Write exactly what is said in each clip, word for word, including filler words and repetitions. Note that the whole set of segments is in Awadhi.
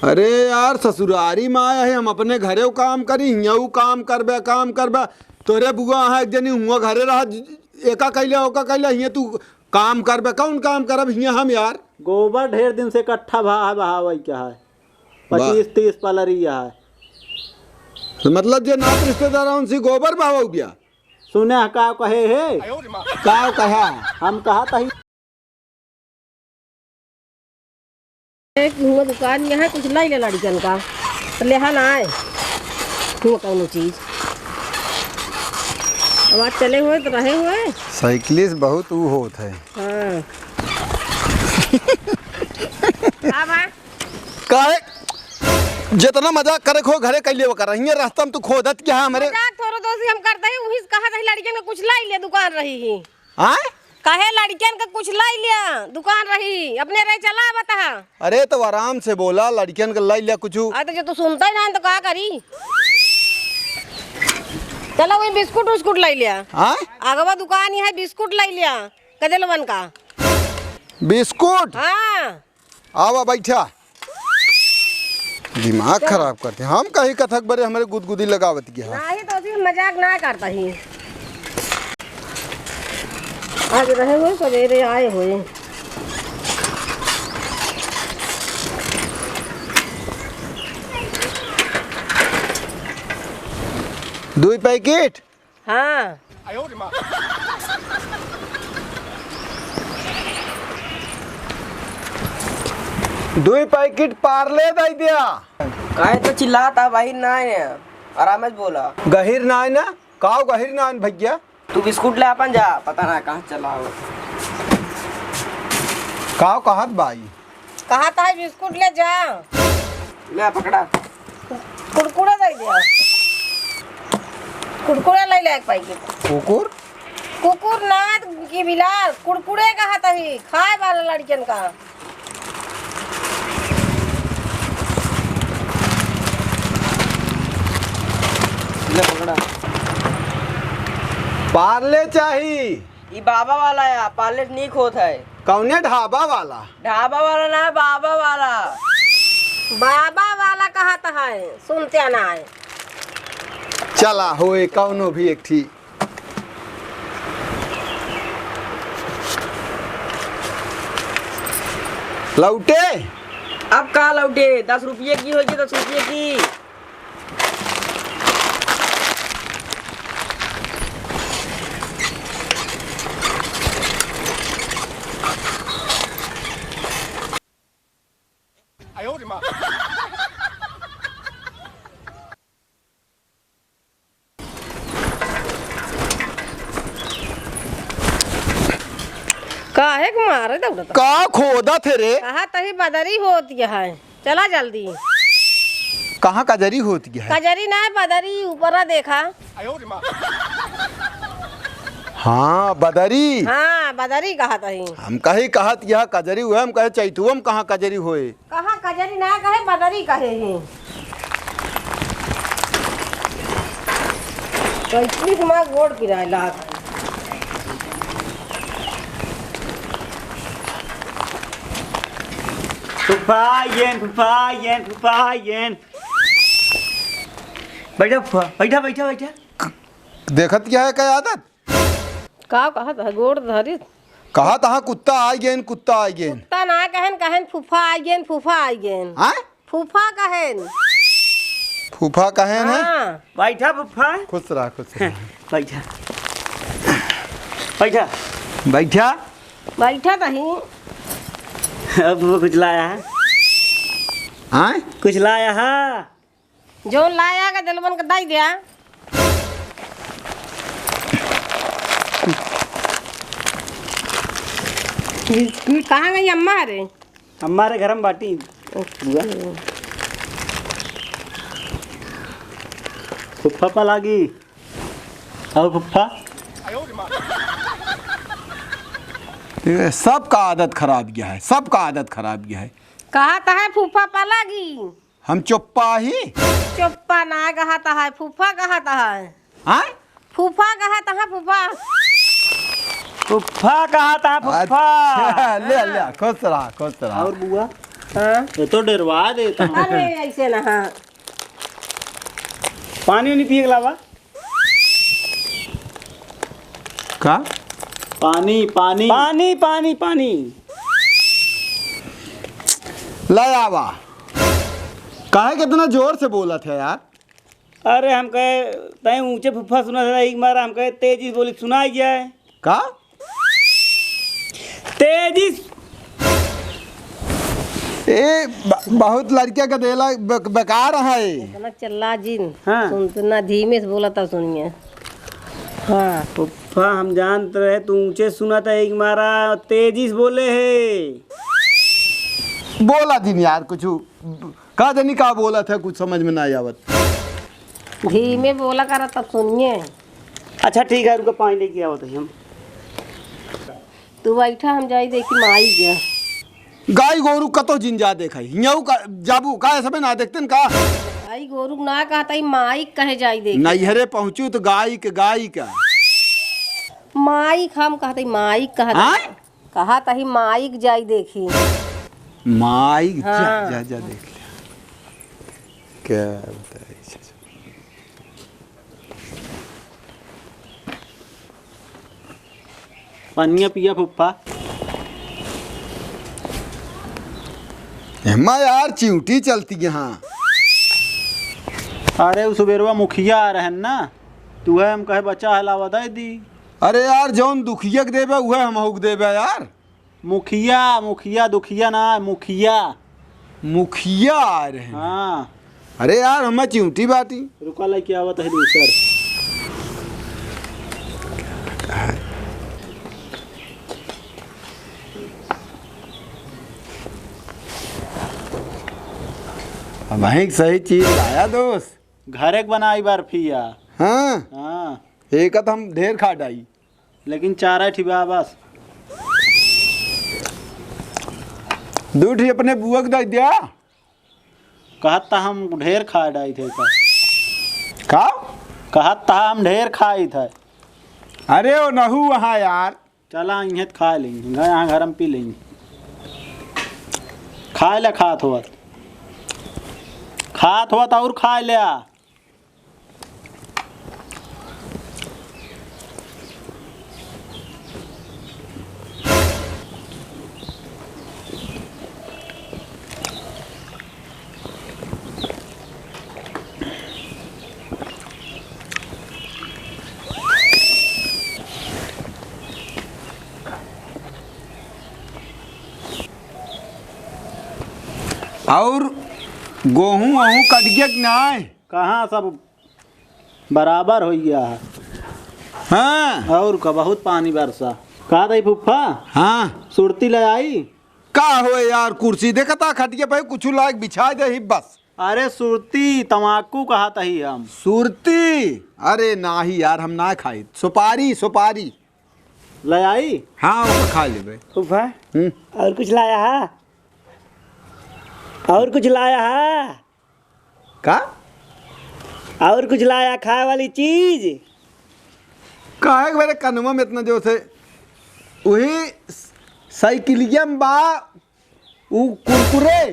अरे यार, ससुरारी मा आया है, हम अपने घरे काम करी, हियाँ ऊ काम करबे, काम करबे। तोरे बुआ, हाँ, एक जनी हुआ घरे रहा, एका कैले, ओका कैले, हियाँ तू काम करबे, कौन काम करब हियाँ हम यार? गोबर ढेर दिन से इकट्ठा भा है, बहावै का है। वाह। पच्चीस तीस पलरी है। तो मतलब जे नात रिश्तेदार हैं, उनसे गोबर बहावै गया। सुने ह का कहे हे? का कहा? हम कहा तही। एक हुआ दुकान यहाँ कुछ लाई ले लड़कन का, तो लेहा ना आए हुआ कौनो चीज। अब आज चले हुए तो रहे हुए। साइकिलिस बहुत ऊ होत है। हाँ। का बा? काहे? जितना मजाक करे खो घरे कैले वो कर रही है, रास्ता में तू खोदत क्या है हमरे? मजाक थोड़ो दोस्त हम करते ही, वही से कहा था लड़कियन का कुछ लाई ले दुकान रही ही। आय? कहे लड़कियन का कुछ लाई लिया, दुकान रही, अपने रहे चला बता। अरे तो आराम से बोला, लड़कियन का लाई लिया कुछ। अरे तो जो तू सुनता ही ना तो का करी? चला वही बिस्कुट उस्कुट लाई लिया। आय? आगवा दुकान ही है, बिस्कुट लाई लिया, गजलवन का। बिस्कुट? हाँ। आवा बैठा। दिमाग चलो। खराब करते। हम कही कथक बरे हमरे गुदगुदी लगावत गया। नाही तो अभी मजाक ना करता ही। आज रहे हुए, सवेरे आए हुए। दुई पैकेट। हाँ। दुई पैकेट पार्ले दई दिया। काहे तो चिल्लाता, बाहिर ना आए, आराम से बोला। गहिर ना आए ना? काव गहिर ना आए भैया? तू बिस्कुट ले अपन जा, पता ना कहाँ चला हो। काव कहत बाई? कहा था बिस्कुट ले जा। ले पकड़ा। कुरकुरे दे दे। कुरकुरे ले ले एक पैकेट। कुकुर? कुकुर ना की बिलाल, कुरकुरे कहा तही, खाए वाला लड़कियन का। ले पकड़ा। पार्ले चाही। ई बाबा वाला या, पार्ले नीक होत है। कौने ढाबा वाला? ढाबा वाला ना, बाबा वाला। बाबा वाला कहत है, सुनते ना है। चला होए कौनो भी एक ठी। लौटे? अब का लौटे? दस रुपये की होगी, दस रुपये की। काहे के मारे दौड़त? का खोदत है रे? कहा तही बदरी होत है, चला जल्दी। कहाँ कजरी होत है? कजरी ना, बदरी ऊपरा देखा। हाँ, बदरी। हाँ, बदरी कहा तही। हम कही कहत यह कजरी हुए, हम कहे चैतुआ में कहाँ कजरी होए? कहाँ कजरी ना कहे, बदरी कहे ही। तो इतनी तुम्हारा गोड़ पिराए लाग। फुफा येन, फुफा येन, फुफा येन। बैठा फुफा, बैठा, बैठा, बैठा। देखत क्या है, क्या आदत? का कहत है, गोड़ धरी? कहा तहाँ कुत्ता आई गेन, कुत्ता आई गेन। कुत्ता ना कहन, कहन फूफा आई गेन, फूफा आई गेन। हाँ? फूफा कहन। फूफा कहन है? हाँ। बैठा फूफा। खुश रहा, खुश रहा। बैठा। बैठा। बैठा। बैठा नहीं। अब वो कुछ लाया है? हाँ? कुछ लाया है? जौन लाया के दिलवन के दई द्या। कहाँ गई अम्मा रे? अम्मा रे घर में बाटी। फुफ्फा पा लागी। और फुफ्फा? ये सबका आदत खराब गया है, सबका आदत खराब गया है। कहा तो है फुफ्फा पा लागी। हम चोप्पा ही। चोप्पा ना कहत है, फूफा कहत है। हाँ? फूफा कहत है, फूफा। फूफा कहत है, फूफा। अच्छा, ले, ले, खुश रहा, खुश रहा। और बुआ? हाँ। ये तो डरवा देता हूँ। अरे, ऐसे ना, हाँ। पानी उनी पिए के लावा। का? पानी, पानी। पानी, पानी, पानी। ले आवा। काहे के इतना जोर से बोलत है यार? अरे हम कहे, तैं ऊंचे फुफ्फा सुना था, एक बार हम कहे तेजी से बोली, सुनाई जाए। का? तेजी से। ए, ब-, बहुत लड़किया का देला बे-, बेकार है। इतना चिल्ला जिन। हाँ। सुन, सुना, धीमे से बोला था, सुनिए। हाँ। फुफ्फा, हम जानत रहे तू ऊंचे सुना था, एक मारा तेजी से बोले है। बोला जिन यार कुछ। का जानी का बोलत है, कुछ समझ में ना आवत। धीमे बोला करा, तब सुनिए। अच्छा ठीक है, रुको, पानी लेके आवत है हम। तू बैठा, हम जाई देखी माई के। गाय गोरू कतो जिन जा देखाई, हियाऊ का जाबू का, सबे ना देखते न का? गाय गोरू ना कहता ही, माई कहे जाई देखी। नैहरे पहुँचू तो गाय के, गाय का। माई हम कहता ही, माई कहता ही। आय? कहा तही माइक जाई देखी। माइक जा, हाँ। जा, जा देख ले। क्या बताई? पनिया पिया फुफ्फा। एमा यार चिउटी चलती यहाँ। अरे उ सुबेरवा मुखिया आ रहन ना, तू है हम कहे बच्चा हलावा दे दी। अरे यार जौन दुखिया के देबे उहे हमहू के देबे यार। मुखिया, मुखिया, दुखिया ना, मुखिया। मुखिया आ रहे हैं। हाँ। अरे यार, हमें चिउँटी बाटी। रुका, लइके आवत है दूसर। अब वहीं सही चीज लाया दोस्त। घरे के बनाई बर्फिया। हाँ। हाँ। एक तो हम ढेर खा डाई। लेकिन चार ठी बा बस। दू ठी अपने बुआ के दे दिया। कहत त हम ढेर खा डाई थे का। का? कहत त हम ढेर खाई थे। अरे ओ नहू वहाँ यार। चला इहें त खा लेंगे, यहाँ घर हम पी लेंगे। खाए ले खात होत, खात होत और खाए ले आ। और गोहूँ वहूँ कट गया कि नाय? कहाँ, सब बराबर होइ गया है। हाँ। और का, बहुत पानी बरसा। का दई फूफा? हाँ। सुरती ले आई? का होए यार, कुर्सी देखता खटिया पे कुछ लायक बिछा दे ही बस। अरे सुरती, तमाकू कहत ही हम। सुरती? अरे नाही यार, हम ना खाई। सुपारी, सुपारी। ले आई? हाँ, वो खा लेबे। फूफा, हम्म। और कुछ लाया है? और कुछ लाया है? का? और कुछ लाया खाए वाली चीज? काहे के मेरे कनवा में इतना जोर से? वही साइकिलिया में बा, उ कुरकुरे।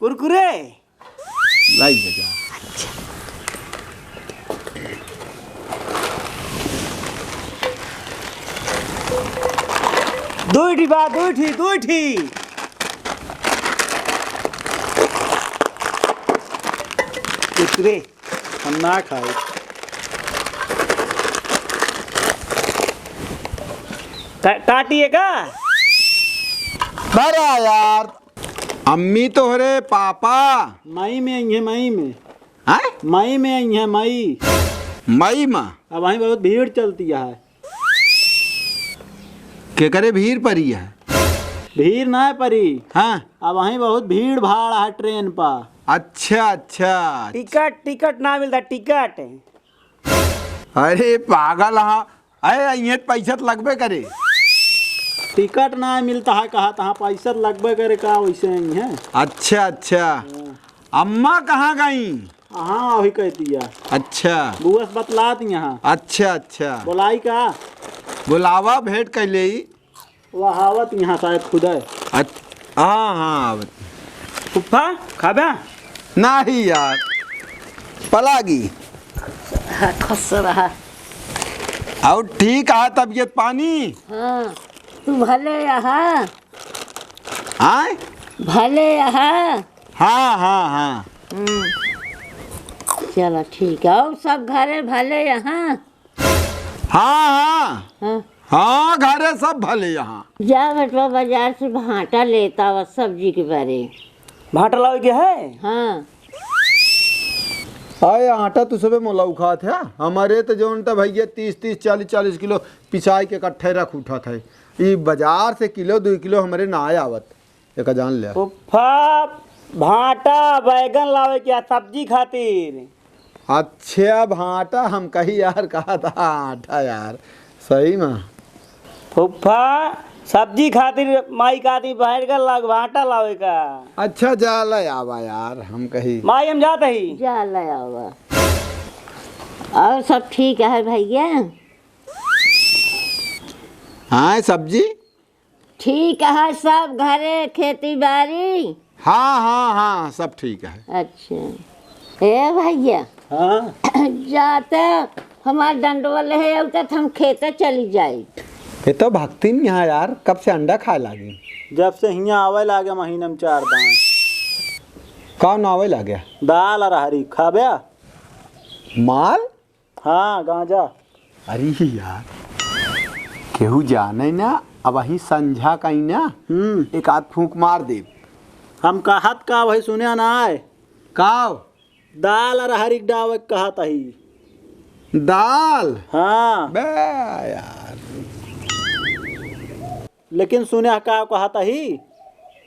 कुरकुरे? लाई बेटा। दुई ठी बा, दुई ठी, दुई ठी। कुरकुरे। हम ना खाई। का-, काटिए का? बड़ा यार। अम्मी तोहरे पापा। मई में आई है, मई में। हैं? मई में आई है, मई। मई में? अब वहीं बहुत भीड़ चलती है। केकरे भीड़ परी है? भीड़ ना परी। हाँ। अब वहीं बहुत भीड़ भाड़ है ट्रेन पर। अच्छा, अच्छा। टिकट, टिकट ना मिलता, टिकट। अरे पागल, हाँ। अरे, इहें त पैसा त लगबे करे। टिकट ना मिलता है, कहा तहाँ पैसा त लगबे करे, का वैसे आई है? अच्छा, अच्छा। हाँ। अम्मा कहाँ गई? हाँ, वही कहती है। अच्छा। बुआ से बतलात यहाँ। अच्छा, अच्छा। बोलाई का? बुलावा, भेंट कर ले। वह आवत यहाँ शायद खुदे। अच्छ-, हाँ, हाँ, आवत। फुफ्फा, खाबा? नाही यार, पलागी। हाँ, खुश रहा। और ठीक है तबियत पानी? हाँ, तू भले यहाँ? आय? भले यहाँ? हाँ, हाँ, हाँ। हम्म। चलो ठीक है, और सब घरे भले यहाँ? हाँ, हाँ। हाँ। हाँ, घरे सब भले यहाँ। जा बेटवा, बाजार से भांटा लेता आवा सब्जी के बारे। भांटा लावे के है? हाँ। आए आटा तू सबे मोला उखात है, हमारे तो जौन त भैया तीस तीस, चालीस चालीस किलो पिसाई के इकट्ठे रख उठत है। ई बाजार से किलो दुई किलो हमरे ना आवत। एका जान ल्या। फुफ्फा, भांटा, बैगन लावे के आ सब्जी खातिर। अच्छा, भांटा, हम कही यार, कहा था आटा यार, सही में। फुफ्फा, सब्जी खातिर माई का आदमी बाहर का लाग, भांटा लावे का। अच्छा, जा ले आवा यार, हम कही। माई, हम जात ही। जा ले आवा। और सब ठीक है भैया? हाँ, सब्जी? ठीक है सब घरे खेती बारी? हाँ, हाँ, हाँ, सब ठीक है। अच्छा। ए भैया। हाँ। जाते हमार डंडवा ले है, तो हम खेते चली जाई। ये तो भक्ति नहीं है यार, कब से अंडा खाए लागी? जब से हियाँ आवे लागे महीने में चार दान। कौन आवे लागे? दाल और हरी खाबे? माल? हाँ, गांजा। अरे यार, केहू जाने ना, अबहीं संझा कहीं ना, हम्म। एक आध फूंक मार दे। हम कहत का वही सुने ना आए। काव? दाल अरहरी के डावे के कहत ही। दाल? हाँ। बे यार। लेकिन सुने का कहत ही,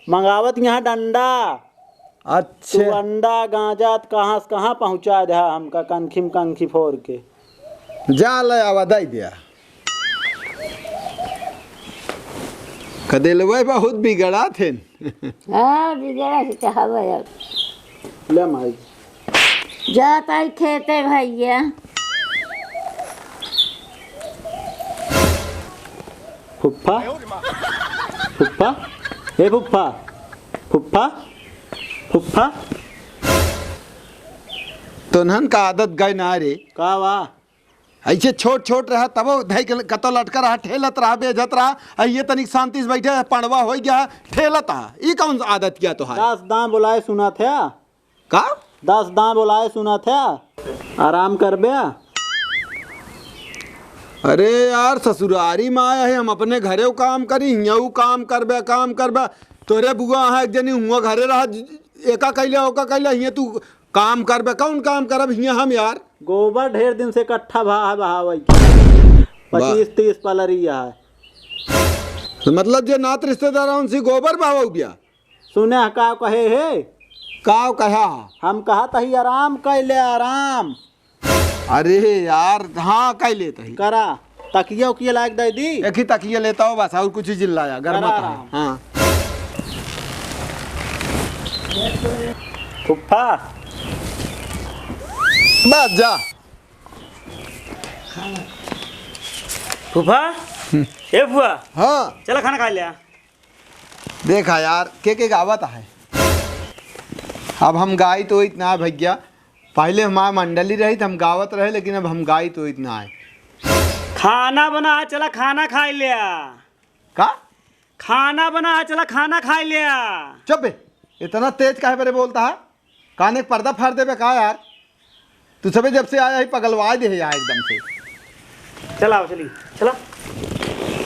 मंगावत यहाँ डंडा। अच्छा। तू अंडा, गांजा त कहाँ से कहाँ पहुँचा दे हमका कनखी में कनखी फोर के। जा ले आवा, दई दिया। कदेलवे बहुत बिगड़ा थे। हाँ, बिगड़ा से तो हवे अब। ले माई। जात आई खेते भैया। फुफ्फा, फुफ्फा, ए फुफ्फा, फुफ्फा, फुफ्फा। तोन्हन का आदत गए ना रे। का वा? ऐसे छोट छोट रहा तबो धई के कतो लटका रहा, ठेलत रहा, बेझत रहा। आ ये तनिक शांति से बैठे, पड़वा होइ गया, ठेलत आ। ई कौन आदत किया तोहार? दस दां बोलाए सुना थे। का? दस दां बोलाए सुना थे। आराम करबे? अरे यार, ससुरारी में आया है, हम अपने घरे उ काम करी, हियाँ उ काम करबे, काम करबे। तोरे बुआ है एक जनी हुआ घरे रहा, एका कैले, ओका कैले, हियाँ तू काम करबे, कौन काम करब हियाँ हम यार? गोबर ढेर दिन से इकट्ठा भा है बहावै के। वाह। पच्चीस तीस पलरी है। तो मतलब जे नात रिश्तेदार उनसे गोबर बहावौ गया? सुने ह का कहे हे? का कहा? हम कहत ही आराम कैले आराम। अरे यार, हाँ, कह लेत ही। करा, तकिया उकिया लाग दे दी। एक ही तकिया लेता हो बस, और कुछ ही चिल्लाया, घर करा मत आराम। हाँ। फुफ्फा। बस जा। फूफा, हम्म। ए फूफा, हाँ। चला खाना खाइ लिया। देखा यार, के के गावत है। अब हम गाइत ओइत ना भैया, पहले हमार मंडली रही त हम गावत रहे, लेकिन अब हम गाइत ओइत ना है। खाना बना, चला खाना खाइ लिया। का? खाना बना, चला खाना खाइ लिया। चुप बे, इतना तेज काहे बरे बोलता है? काने के पर्दा फाड़ देबे का यार? तू सबे जब से आया ही पगलवा दे है यार एकदम से। चला, चली, चला।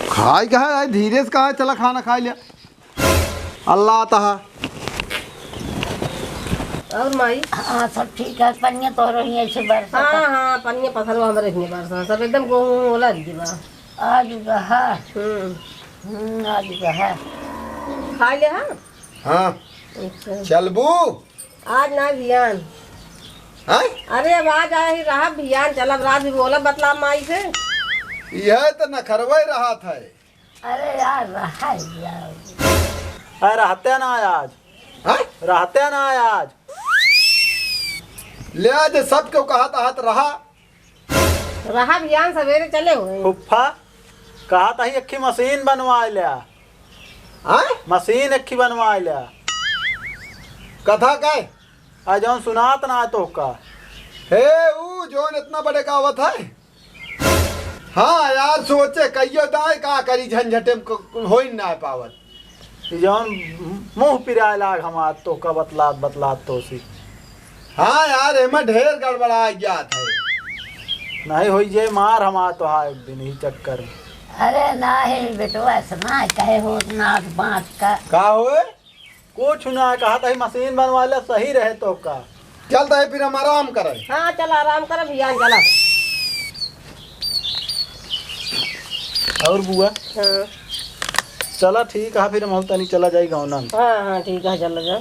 खाई कहा है, धीरे से कहा है, चला खाना खाइ लिया। अल्लाह तहा। और माई? हाँ, सब ठीक है। पनिया तो रही है ऐसे बरसात। हाँ, हाँ, पनिया पथरवा हमरे हियाँ बरसा। सब एकदम गोहूँ ओला दिए बा। आज बहा। हम्म। हम्म, आज बहा। खाइ ले, हाँ? हाँ। अच्छा। चलबू? आज ना भियान। हैं? अरे अब आज आया ही रहा भियान, चलब रात भी बोला बतला माई से। यह तो नखरवे रहा था। अरे यार, रहा है यार। अरे रहते ना आज। हैं? रहते ना आज। ले आज सब क्यों कहा था, हाथ रहा। रहा भियान सवेरे चले हुए। फुफ्फा, कहा था ही अक्खी मशीन बनवा लिया। आय? मशीन अक्खी बनवा लिया। कथा का है? आ जौन सुनात ना है तोहका। हे, ऊ जौन इतना बड़े का आवत है? हाँ यार, सोचे कहियो दाए का करी, झंझटे में क-, होई ना पावत। ई जौन मुँह पिराए लाग हमार तोहका बतलात बतलात तोसी। हाँ यार, एमा ढेर गड़बड़ा जात है। नहीं होई जे मार हमार तोहार एक दिन ही चक्कर में। अरे नाही बेटवा, ऐसा ना कहे हो नाक बाँट का। का होए? कुछ ना, कहा था मशीन बनवा ले, सही रहे तोहका। चलता है फिर हम आराम करें। हाँ, चला आराम कर भैया, चला। और बुआ? हाँ। चला ठीक है, फिर हम तनी चला जाई गाँव ना। हाँ, हाँ, ठीक है, चला जा।